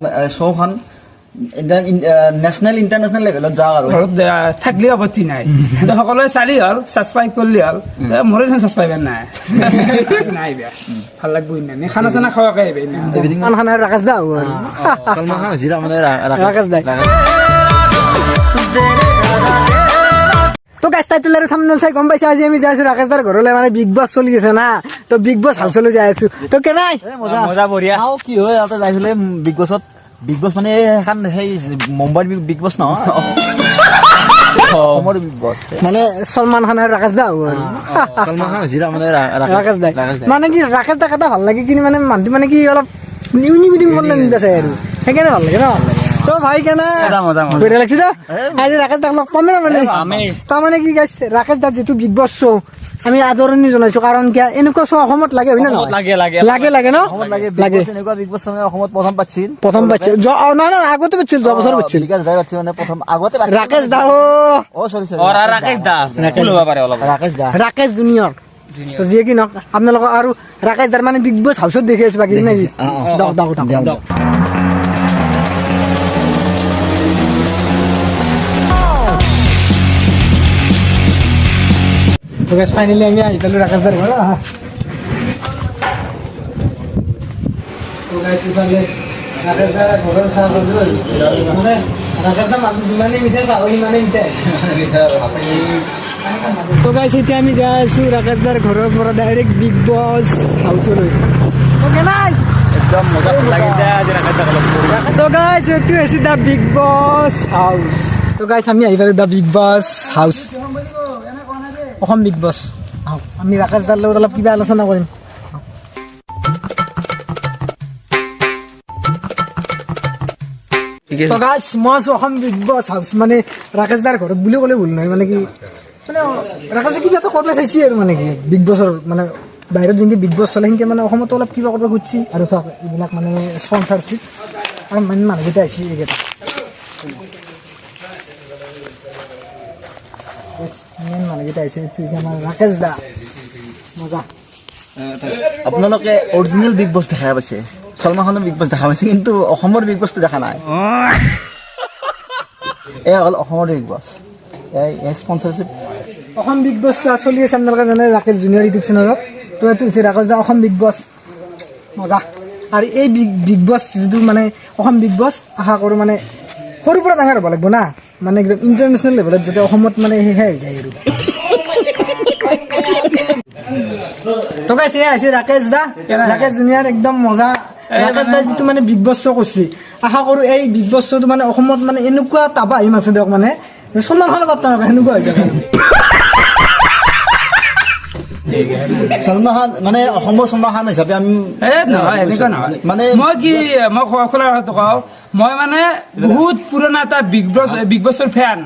শ্ব'খন national international লেভেলত যাওক আৰু ঘৰত থাকলেও আপত্তি নাই, কিন্তু সকলোৱে চালি হ'ল, ছাবস্ক্ৰাইব কৰিলে হ'ল। মোৰে দেখোন ছাবস্ক্ৰাইবাৰ নাই। নাই, বেয়া ভাল লাগব। ইমান খানা চানা খোৱাকে আহিব ইমান। সলমান খান আৰু ৰাকেশ দা হ'ব আৰু। সলমান খান হৈছে তাৰমানে ৰাকেশ দাই। তো গাইছ, টাইটেল আৰু থাম্বনেইল চাই গম পাইছা, আজি আমি যাই আছো ৰাকেশ দাৰ ঘৰলৈ। মানে বিগ বছ চলি আছে না, তো বিগ বছ হাউচলৈ যাই আছো। তো কেনাই? মজা, বঢ়িয়া। চাওঁ কি হয়। তাতে যাই পেলাই বিগ বছত, বিগ বছ মানে সেইখন সেই মুম্বাইৰ বিগ বছ নহয়, অসমৰ বিগ বছ। মানে সলমান খান আৰু ৰাকেশ দা হ'ব আৰু। সলমান খান হৈছে তাৰমানে ৰাকেশ দাই। ৰাকেশ দাই। মানে কি, ৰাকেশ দাক এটা ভাল লাগে কি, মানে মানুহটো মানে কি অলপ নিউ মিডিং কণ্টেণ্ট বেচাই আৰু সেইকাৰণে ভাল লাগে ন। তো ভাই, কেনে? মজা, মজা। বঢ়িয়া লাগছে। তো আজি ৰাকেশ দাক লগ পামেই। মানে তাৰমানে কি গাইছ, ৰাকেশ দাৰ যিটো বিগ বছ শ্ব' আমি আদৰণি জনাইছো, কাৰণ কিয় এনেকুৱা শ্ব' অসমত লাগে, হয় নে নহয়? লাগে, লাগে। লাগে, লাগে ন? লাগে। লাগে। এনেকুৱা বিগ বছ মানে অসমত প্ৰথম পাতিছিল। প্ৰথম পাইছিল। নহয় নহয়, আগতে পাইছিল, যোৱা বছৰ পাইছিল। বিকাশ দাই পাতিছিল, মানে প্ৰথম আগতে পাতিছিল। ৰাকেশ দা অ, চৰি চৰি। ৰাকেশ দা ভুল হ'ব পাৰে অলপ। ৰাকেশ দা। ৰাকেশ জুনিয়ৰ। তো যিয়ে কি নহওক, আপোনালোকৰ আৰু ৰাকেশ দাৰ মানে বিগ বছ হাউচত দেখি আছো, বাকী নাই। অ। দক দক দক। দিয়ক, দিয়ক। তো গাইছ, ফাইনেলি আমি আহি পালো ৰাকেশ দাৰ ঘৰ। আহা। তো গাইছ, ইফালে ৰাকেশ দাৰ ঘৰৰ চাহ খালো। মানে ৰাকেশ দাৰ মানুহ যিমানেই মিঠাই, চাহ সিমানেই মিঠাই। তো গাইছ, এতিয়া আমি যাই আছো ৰাকেশ দাৰ ঘৰৰ পৰা ডাইৰেক্ট বিগ বছ হাউচলৈ। অ'কে নাই? একদম মজা, ভাল লাগিছে আজি ৰাকেশ দাক লগ কৰি। তো গাইছ, এইটো হৈছে the big boss house. তো গাইছ, আমি আহি পালো the big boss house, Assam big বছ। আহক, আমি ৰাকেশ দাৰ লগত অলপ কিবা আলোচনা কৰিম। তো গাইছ, মই আছো অসম বিগ বছ হাউচ, মানে ৰাকেশ দাৰ ঘৰত বুলি ক'লে ভুল নহয়। মানে কি, মানে ৰাকেশ দাই কিবা এটা কৰিব চাইছি আৰু মানে কি, বিগ বছৰ মানে বাহিৰত যেনেকৈ বিগ বছ চলে, সেনেকৈ মানে অসমতো অলপ কিবা কৰিব খুজিছি। আৰু চাওক, এইবিলাক মানে স্পনচাৰশ্বিপ আৰু মানে মানুহকেইটা আহিছে এইকেইটা। মেইন মানুহকেইটা আহিছে। এইটো হৈছে আমাৰ ৰাকেশ দা, মজা। আপোনালোকে অৰিজিনেল বিগ বছ দেখা পাইছে, সলমান খানৰ বিগ বছ দেখা পাইছে, কিন্তু অসমৰ বিগ বছটো দেখা নাই। এয়া হ'ল অসমৰ বিগ বছ, এই স্পনচাৰশ্বিপ। অসম বিগ বছ চলি আছে, আপোনালোকে জানে, ৰাকেশ জুনিয়ৰ ইউটিউব চেনেলত। তো এইটো হৈছে ৰাকেশ দা অসম বিগ বছ, মজা। আৰু এই বিগ বছ যিটো মানে অসম বিগ বছ, আশা কৰোঁ মানে সৰুৰ পৰা ডাঙৰ হ'ব লাগিব না, মানে একদম ইণ্টাৰনেশ্যনেল লেভেলত যাতে অসমত মানে সেয়া হৈ যায় আৰু। তো গাইছ, এয়া হৈছে ৰাকেশ দা, ৰাকেশ জুনিয়ৰ, একদম মজা। ৰাকেশ দাই যিটো মানে বিগ বছ শ্ব' কৰিছে, আশা কৰোঁ এই বিগ বছ শ্ব'টো মানে অসমত মানে এনেকুৱা তাবাহিম আছে দিয়ক, মানে সলমান খানৰ পাত্তা নাপায়, সেনেকুৱা হৈ যাব। সলমান খান মানে অসমৰ সলমান খান হিচাপে আমি এ নহয়, এনেকুৱা নহয়। মানে মই কি, মই খোলা কথাটো কওঁ, মই মানে বহুত পুৰণা এটা বিগ বছৰ ফেন,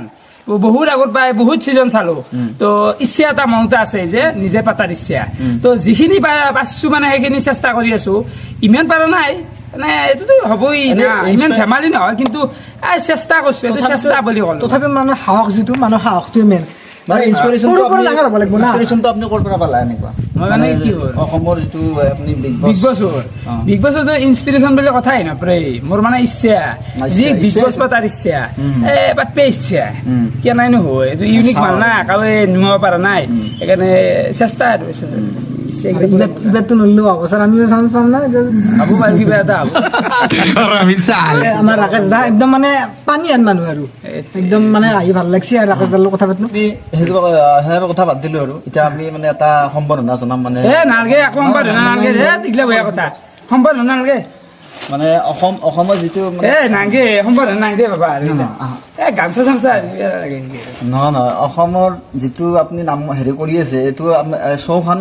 বহুত আগৰ পৰাই বহুত চিজন চালো। তো ইচ্ছা এটা মনতে আছে যে নিজে পাতাৰ ইচ্ছা। তো যিখিনি পাৰছো মানে সেইখিনি চেষ্টা কৰি আছো। ইমান পাৰা নাই, মানে এইটোতো হ'বই এনে না, ইমান ধেমালি নহয়, কিন্তু এই চেষ্টা কৰিছো, এইটো চেষ্টা বুলি ক'লো। তথাপি মানে সাহস, যিটো মানুহ সাহসটোৱে মেইন। মানে ইনস্পিৰেশ্যনটো সৰুৰ পৰা ডাঙৰ হ'ব লাগিব না। ইনস্পিৰেশ্যনটো আপুনি ক'ৰ পৰা পালা এনেকুৱা? মই মানে কি হ'ল? অসমৰ যিটো আপুনি বিগ বিগ বছ বছৰ বিগ বছৰ ইনস্পিৰেশ্যন বুলি কথাই নপৰে। মোৰ মানে ইচ্ছা যি বিগ বছ পাতাৰ ইচ্ছা, এ পাতবে ইচ্ছা। কিয় নাই নহয়, এইটো ইউনিক মাল না, কাৰোৱে নোৱাব পৰা নাই, সেইকাৰণে চেষ্টা আৰু এইবাৰতো নললেও হ'ব ছাৰ, আমিও চান্স পাম না। হ'ব বাৰু, কিবা এটা হ'ব। আমাৰ ৰাকেশ দা একদম মানে পানী আন মানুহ আৰু একদম মানে আহি ভাল লাগছে আৰু ৰাকেশ দাৰ লগত কথা পাতিলো। আমি সেইটো সেই কথা বাদ দিলো আৰু এতিয়া আমি মানে এটা সম্বৰ্ধনা জনাম মানে। এ নালগে, আকৌ সম্বৰ্ধনা নালগে। এ দিগলা বেয়া কথা, সম্বৰ্ধনা নালগে। মানে অসমৰ যিটো মানে এ নালগে, সম্বৰ্ধনা নালগে বাবা। এ গামচা চামচা লাগে নেকি? নহয় নহয়, অসমৰ যিটো আপুনি নাম হেৰি কৰি আছে, এইটো শ্ব'খন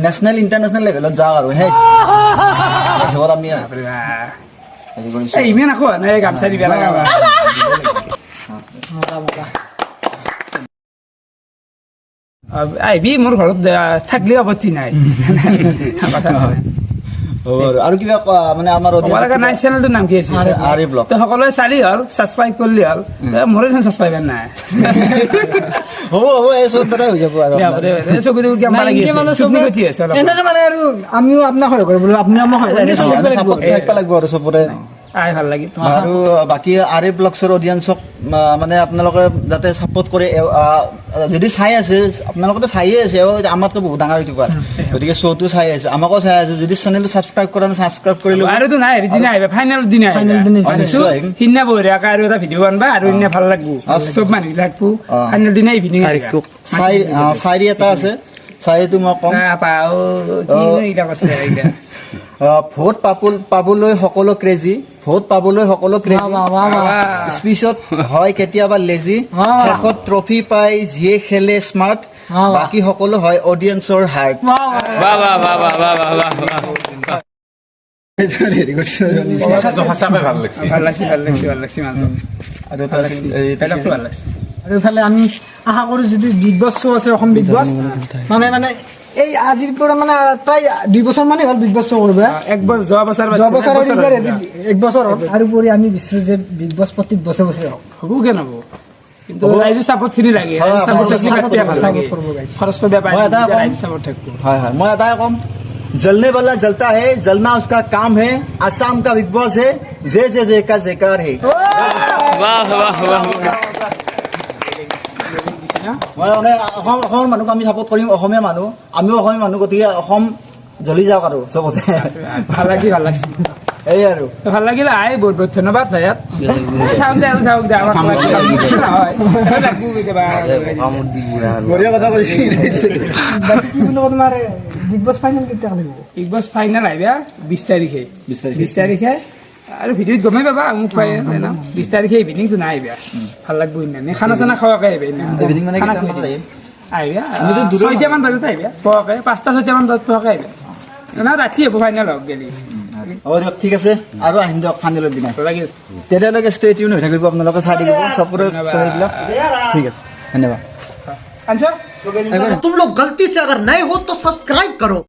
নেশ্যনেল ইণ্টাৰনেশ্যনেল লেভেলত যাওক আৰু সেই হিচাপত আমি বাপৰে বাপ। হেৰি কৰিছোঁ। এ ইমান আকৌ নাই, গামচা দিবা লগা। মজা মজা। আহিবি মোৰ ঘৰত, থাকলেও আপত্তি নাই, কথা নহয়। হ'ব আৰু। আৰু কিবা কোৱা, মানে আমাৰ ক'ব লগা নাই। চেনেলটোৰ নাম কি আছিল? আৰ এ ব্লগ। তো সকলোৱে চালি হ'ল, ছাবস্ক্ৰাইব কৰিলি হ'ল। মোৰে দেখোন ছাবস্ক্ৰাইবাৰ নাই। হ'ব হ'ব, এই চব দ্বাৰা হৈ যাব আৰু। দে, হ'ব দে, দে, চকু তকু কেম্পা লাগি এনেকে আছে, মানে চুপনি চবে উঠি আছে অলপ। এনেকে মানে আৰু আমিও আপোনাক সহায় কৰিব লাগিব, আপুনিও আমাক সহায় কৰিব লাগিব। আমি support থাকিব লাগিব আৰু চবৰে। আই, ভাল লাগিল। আৰু বাকী আৰ এ ব্লগছৰ অডিয়েঞ্চক মানে আপোনালোকে যাতে ছাপোৰ্ট কৰে। যদি চাই আছে, আপোনালোকেতো চাইয়ে আছে, আমাতকৈ বহুত ডাঙৰ ইউটিউবাৰ, গতিকে শ্ব'টো চাই আছে, আমাকো চাই আছে। যদি চেনেলটো ছাবস্ক্ৰাইব কৰা নাই, ছাবস্ক্ৰাইব কৰি ল'ব। আৰুতো নাই, হেৰি দিনা আহিবা, ফাইনেল দিনা আহিবা। Final দিনা। অ, নিশ্চয় আহিম। সিদিনা বঢ়িয়াকে আৰু এটা ভিডিঅ' বনবা আৰু সিদিনা ভাল লাগব, চব মানুহ লাগব। ফাইনেল দিনা ইভিনিং আহিবা। চাইৰি এটা আছে, চাইৰিটো মই ক'ম। পাও কি এইটা কৰিছে এইটা। ভোট পাবলৈ সকলো ক্ৰেজি, ভোট পাবলৈ সকলো ক্ৰেজি, বাহ, বাহ, বাহ। স্পীচত হয় কেতিয়াবা লেজি, বাহ। শেষত ট্ৰফি পাই যিয়ে খেলে স্মাৰ্ট, বাহ। বাকী সকলো হয় অডিয়েঞ্চৰ হাৰ্ট। বাহ, বাহ। বাহ বাহ বাহ বাহ বাহ বাহ বাহ বাহ। হেৰি কৰিছো। সঁচাকৈ ভাল লাগিছে। ভাল লাগছে, ভাল লাগছে, ভাল লাগছে মানুহটো। আৰু এটা আছিল, এই ডাইলগটো ভাল লাগছে। আৰু ইফালে আমি আশা কৰোঁ যিটো বিগ বছ শ্ব' আছে, অসম বিগ বছ, মানে মানে এই আজিৰ পৰা মানে প্ৰায় 2 বছৰ মানে হ'ল বিগ বছ শ্ব' কৰিব। এক বছৰ, যোৱা বছৰ। যোৱা বছৰ আৰু এইবাৰ এক বছৰ হ'ল। আৰু উপৰি আমি বিচাৰোঁ যে বিগ বছ প্ৰত্যেক বছৰে বছৰে হওক। হ'ব, কিয় নহ'ব? কিন্তু ৰাইজৰ চাপৰ্ট খিনি লাগে। হয়, চাপৰ্ট হয়, থাকিলে support তেতিয়া ভাল লাগে। support কৰিব guys। খৰচ কৰিব পাৰি মই এটা তেতিয়া কম। ৰাইজৰ চাপৰ্ট থাকিব। হয় হয়, মই এটাই ক'ম, जलने वाला जलता है, जलना उसका काम है। असम का बिग बॉस है, जय जय जय का जयकार है। বাহ বাহ বাহ। মই মানে অসমৰ মানুহক আমি ছাপোৰ্ট কৰিম, অসমীয়া মানুহ, আমিও অসমীয়া মানুহ, গতিকে অসম জ্বলি যাওক আৰু চবতে। ভাল লাগছে, ভাল লাগছে। এই আৰু। তো ভাল লাগিল আই, বহুত বহুত ধন্যবাদ ভাইয়াত। চাওঁ দে আৰু চাওক দে, আমাক নহয় লাগব কেতিয়াবা। বঢ়িয়া কথা কৈছে। বাকী কি বুলি কওঁ, তোমাৰ বিগ বছ ফাইনেল কেতিয়া লাগিব? বিগ বছ ফাইনেল আহিবা 20 তাৰিখে। 20 তাৰিখে। 20 তাৰিখে আৰু ভিডিঅ'ত গমেই পাবা, মোক পাই ন। 20 তাৰিখে ইভিনিংটো নাই আহিবা, ভাল লাগব সিদিনা। খানা চানা খোৱাকে আহিবা সিদিনা। ইভিনিং মানে খানা কেইটামান খুৱাই বজাত দিম। আহিম? আহিবা আমিতো দূৰৰ 6টামান বজাত আহিবা পোৱাকে, 5টা 6টামান বজাত পোৱাকে আহিবা না, ৰাতি হ'ব ফাইনেল হওক গেলি। হ'ব দিয়ক, ঠিক আছে, আৰু আহিম দিয়ক ফাইনেলৰ দিনা। ভাল লাগিল। তেতিয়ালৈকে ষ্টে টিউন হৈ থাকিব, আপোনালোকে চাই থাকিব চবৰে চেনেলবিলাক। ঠিক আছে, ধন্যবাদ। আনছ। तुम लोग गलती से अगर नए हो तो सब्सक्राइब करो।